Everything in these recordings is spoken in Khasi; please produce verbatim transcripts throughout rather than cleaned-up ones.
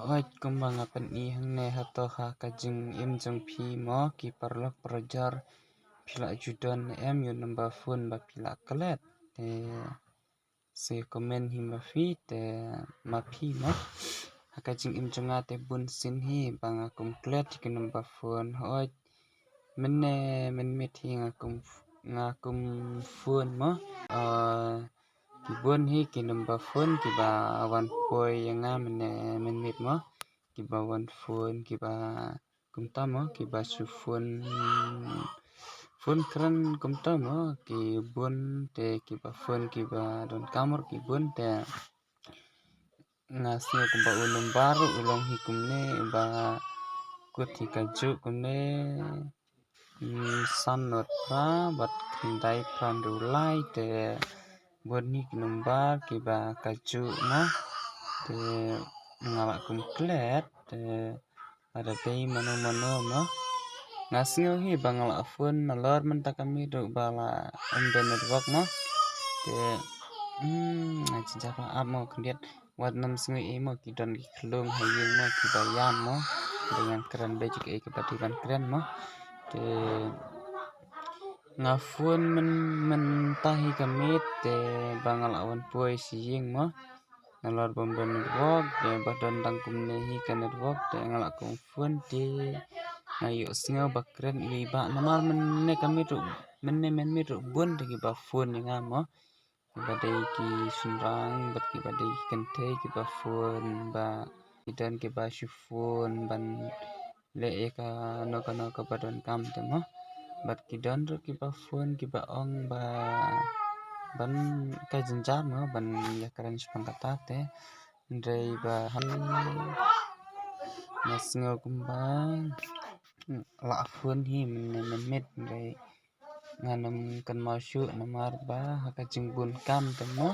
Oi, kumba nga pyni hangne hato ha ka jingim jong phi mo, ki paralok parajor, phi la ju don ne em ïa u number phone ba phi la klet? Te sa comment hi ma phi, te ma phi mo. Ha ka jingim jong nga te bun sien hi ba nga kum klet ki number phone. Hooid, mynne mynmiet hi nga kum, nga kum phone mo. Ah, ki bun hi ki number phone kiba wan poi ïa nga mynne mynmiet mo. Kiba wan phone, kiba kumta mo, kiba shu phone, phone kren kumta mo, ki bun te kiba phone, kiba donkam ruh ki bun te. Nga sngew kumba u number u long hi kumne, uba kut hi kajuh kumne, mm, san nod phra bad khyndai phra hynriew lai, te bun hi ki number kiba kajuh mo. Te nga la kum klet, te lada dei mano mano mo. Nga sngew hi ba nga la phone nalor mynta ka miet ruh ba la ym don network mo. Te, hmm, nga jynjar ba ap mo khyndiat. Wat nym sngew ei mo, ki don ki khlung ha ïing mo kiba ïam mo. Dei ngan kren beit kaei kaba dei ban kren mo. Te nga phone myn, mynta hi ka miet te ba nga la wan poi sha ïing mo. Nalor bym don network, te ba don dang kumne hi ka network, te nga la kum phone te nga ïohsngew ba kren iwei i bah. Namar mynne ka miet ruh, mynne mynmiet ruh bun te kiba phone ïa nga mo. Kiba dei ki shynrang bad kiba dei ki kynthei kiba phone, ba ki don kiba shu phone ban leh ïa kano kano kaba donkam te mo. Bad ki don ruh kiba phone kiba ong ba ban, ka jynjar mo ban ïakren shaphang kata te. Hynrei ba hynrei nga sngew kumba la phone hi mynne mynmiet, hynrei ngan ym kynmaw shuh namar ba ha ka jingbun kam te mo.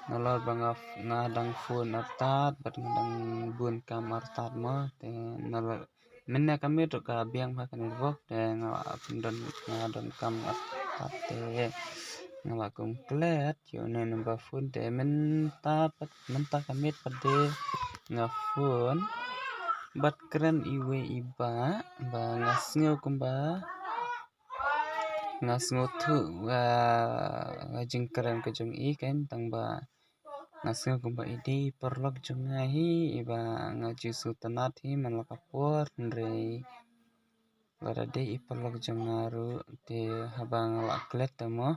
Nalor ba nga, nga dang phone artat bad nga dang bun kam artat mo, te nalor mynne ka miet ruh ka biang ha ka network, te nga la don, nga donkam artat te nga la kum klet ïa une number phone te mynta pat, mynta ka miet pat de nga phone bad kren iwei i bah, ba nga sngew kumba nga sngewthuh, ah, ka jingkren ka jong i, kan, tang ba nga sngew kumba i dei i paralok jong nga hi, iba nga ju sngewtynnat hi man la ka por, hynrei lada dei i paralok jong nga ruh te haba nga la klet te mo,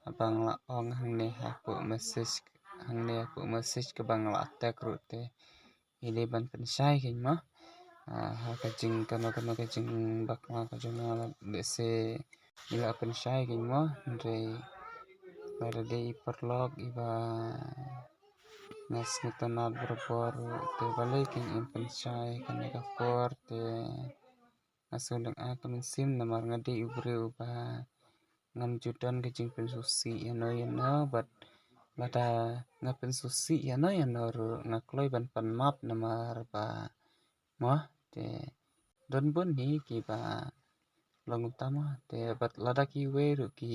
haba nga la ong hangne hapoh message, hangne hapoh message kaba nga la text ruh te i dei ban pynshai kein mo. Ah, ha ka jing kano kano ka jingbakla ka jong nga, lehse i la pynshai kein mo, hynrei lada dei i paralok iba nga sngewtynnat barabor te balei kein im pynshai kane ka por te. Nga sngewlyngngoh ka mynsiem namar nga dei u briew uba ngam ju don ka jingpynsngewsih ïano ïano, bad lada nga pynsngewsih ïano ïano ruh nga kloi ban pan map namar ba mo, te don bun hi kiba long kumta mo, te bad lada kiwei ruh ki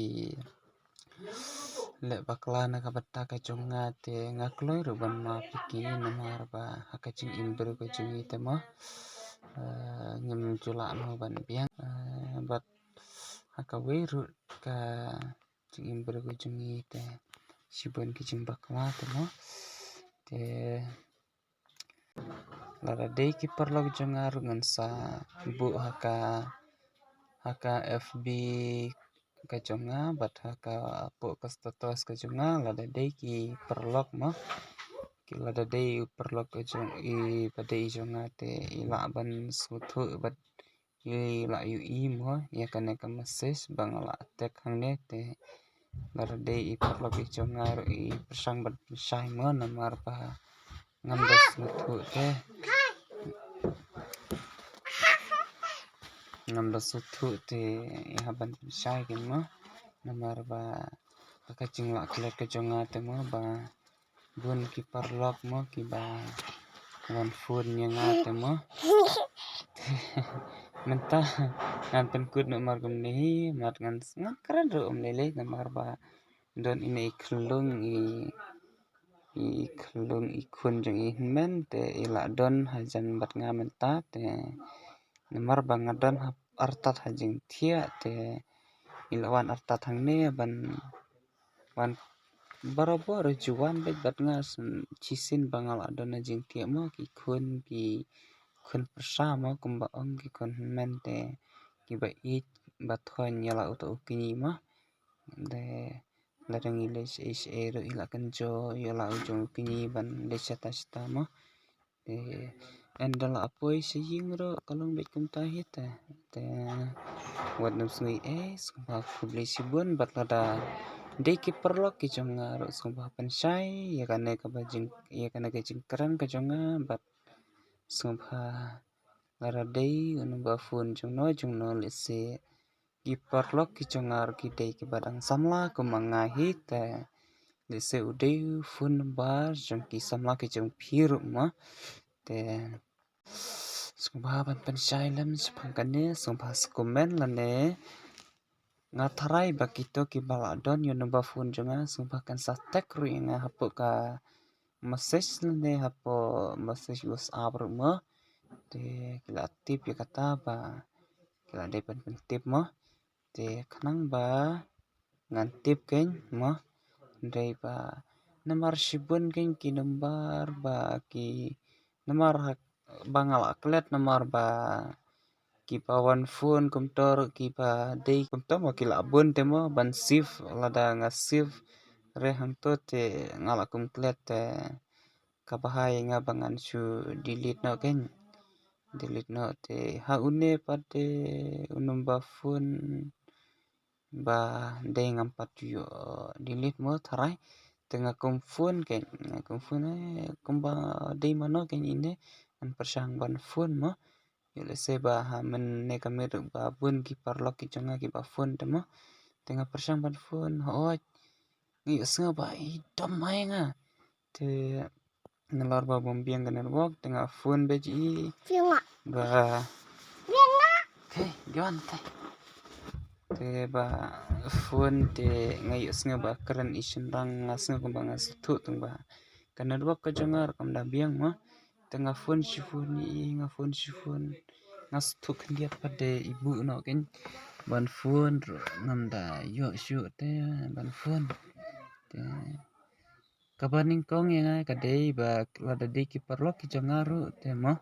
leh bakla na ka bynta ka jong nga te nga kloi ruh ban map ïa ki namar ba ha ka jingim briew ka jong ngi te mo, eh, ngim ju lah mo ban biang, eh, bad ha kawei ruh ka jingim briew ka jong ngi te shibun ki jingbakla te mo. Te lada dei ki paralok jong nga ruh ngan sa buh ha ka, ha ka F B ka jong nga, bad ha ka, hapoh ka status ka jong nga, lada dei ki paralok mo, ki lada dei u paralok ka jong i, ba dei i jong nga te i lah ban sngewthuh bad i lah ïohi mo ïa kane ka message ba nga la text hangne te. Lada dei i paralok i jong nga ruh i pyrshang ban pynshai mo namar ba ngam da sngewthuh te. Ngam da sngewthuh te i hap ban pynshai kein mo namar ba ha ka jinglah klet ka jong nga te mo ba bun ki paralok mo kiba wan phone ïa nga te mo. Mynta ngan pynkut namar kumne hi, mat ngan, ngan kren ruh um lei lei namar ba don ine i khyllung i, i khlung i khun jong i hynmen te i la don hajan bad nga mynta te namar ba nga don ha artat ha jingthiah te i la wan artat hangne ban wan barabor ju wan bad bad nga shisien ba nga la don ha jingthiah mo ki khun ki khun pyrsa mo kumba ong ki khun hynmen te kiba ïeit ba thoiñ ïa la uta u kñi mo. Te lada ngi leit shaei shaei ruh i la kynjoh ïa la u jong u kñi ban leit shata shata mo. Te ynda la poi sha ïing ruh ka long beit kumta hi te. Te wat nym sngew ei, sngewbha khublei shibun bad lada dei ki paralok ki jong nga ruh sngewbha pynshai ïa kane kaba jing ïa kane ka jingkren ka jong nga bad sngewbha lada dei u number phone jong no jong no lehse ki paralok ki jong nga ruh ki dei kiba dang samla kum ma nga hi te lehse u dei u phone number jong ki samla ki jong phi ruh mo. Te sngewbha ban pynshai lem shaphang kane, sngewbha sa comment lane nga tharai ba kito kiba la don ïa u number phone jong nga sngewbha kan sa text ruh ïa nga hapoh ka message lane hapoh message WhatsApp ruh mo. Te ki la tip ïa kata ba ki la dei ban pyntip mo. Te khnang ba ngan tip kein mo. Dei ba namar shibun kein ki number ba ki namar ha ba nga la klet namar ba kiba wan phone kumto ruh kiba dei kumto mo ki la bun te mo ban save lada nga save re hangto te nga la kum klet te kaba hai nga ba ngan shu delete noh kein. Delete noh te ha une pat te u number phone ba dei ngam pat ïoh delete mo tharai. Te nga kum phone kein nga kum phone eh kumba dei mano kein ine ngan pyrshang ban phone mo. Ïoh lehse ba ha mynne ka miet ruh ba bun ki paralok ki jong nga kiba phone te mo. Te nga pyrshang ban phone hooid. Nga ïohsngew ba i dom mai nga. Te nalor ba bym biang ka network te nga phone beit i ba. Te jon te. Te ba phone te nga ïohsngew ba kren i shynrang nga sngew kumba nga sngewthuh tang ba ka network ka jong nga ruh kam da biang mo. Te nga phone shi phone i nga phone shi phone. Nga sngewthuh khyndiat pat de i buh noh kein ban phone ruh ngam da ïoh shuh te ban phone. Te kaba nyngkong ïa nga ka dei ba lada dei ki paralok ki jong nga ruh te mo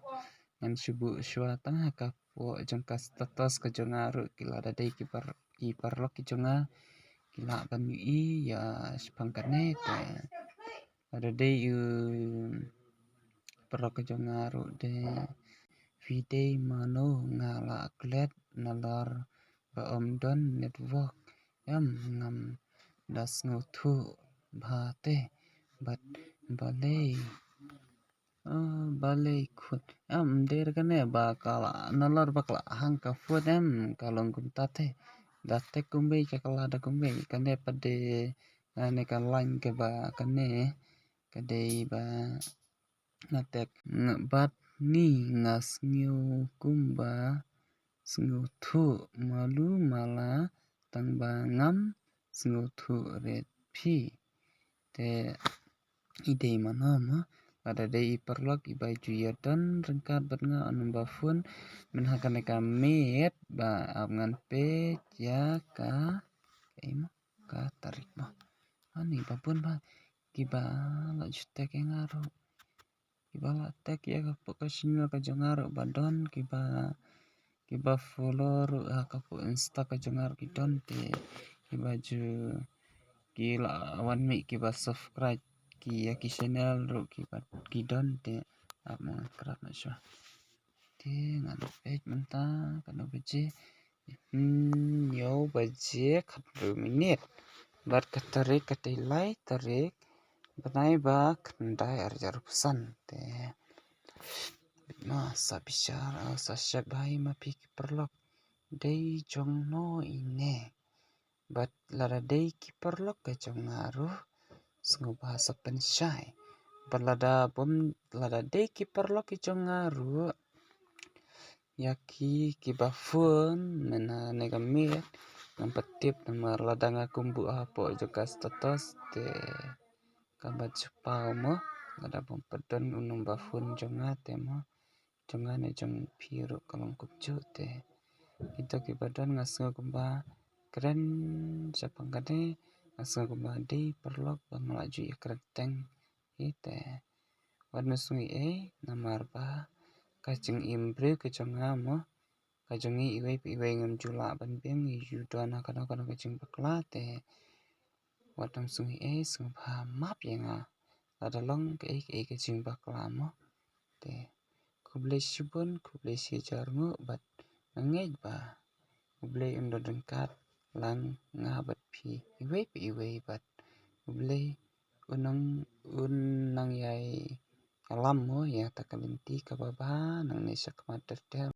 ngan shu buh shuwa tang ha ka pdeng jong ka status ka jong nga ruh ki lada dei ki par ki paralok ki jong nga ki lah ban ïohi ïa shaphang kane te lada dei u paralok ka jong nga ruh de phi dei mano nga la klet nalor ba ym don network em ngam da sngewthuh bha te bad balei. Ah, balei khun em dei re kane ba ka la nalor ba ka la hang ka phone em ka long kumta te da te kumbe ka la da kumbe kane pat de kane ka line kaba kane ka dei ba nga tek nga bad ni nga sngew kumba sngewthuh malu mala tang ba ngam sngewthuh rit phi. Te i dei mano mo lada dei i paralok i ba ju ïa don ryngkat bad nga on ba phone mynha kane ka miet ba ap ngan peit ïa ka ka tarik mo. Ani ba bun ba kiba la ju tek ïa nga ruh kiba la tek ïa ka pdeng ka channel ka jong nga ruh ba don kiba kiba follow ruh ha ka pdeng Insta ka jong nga ruh ki don te kiba ju ki la wan mih kiba subscribe ki ïa ki channel ruh kiba ki don te ap mo nga krap na shuwa. Te ngan peit mynta katno baje. Hynñiew baje khathynriew minit bad ka tarik ka dei lai tarik bnai ba khyndai arhajar arphew san te. Ma sa bishar sa shep bha ma phi ki paralok dei jong no ine. Bad lada dei ki paralok ka jong nga ruh sngewbha sa pynshai. Bad lada bym lada dei ki paralok ki jong nga ruh ïa ki kiba phone mynne ka miet ngam pat tip namar lada nga kum buh hapoh jong ka status te ka Lada bad shu paw mo, lada bym pat don u number phone jong nga te mo, jong nga ne jong phi ruh ka long kumjuh te. Ito kiba don nga sngew kumba kren shaphang kane, nga sngew kumba dei paralok ba nga la ju ïakren teng hi te. Wat nym sngew ei, namar ba ka jingim briew ka jong nga mo, ka jong ngi iwei pa iwei ngam ju lah ban biang, ngi ju don ha kano kano ka jingbakla te. Wat nym sngew ei, sngewbha map ïa nga lada long kaei kaei ka jingbakla mo. Te khublei shibun, khublei shihajar nguh bad nga ngeit ba U Blei un da ryngkat lang nga bad phi iwei pa iwei bad U Blei un nang, un nang ïai ïalam mo ïa kata ka lynti kaba bha nangne shakhmat ter ter.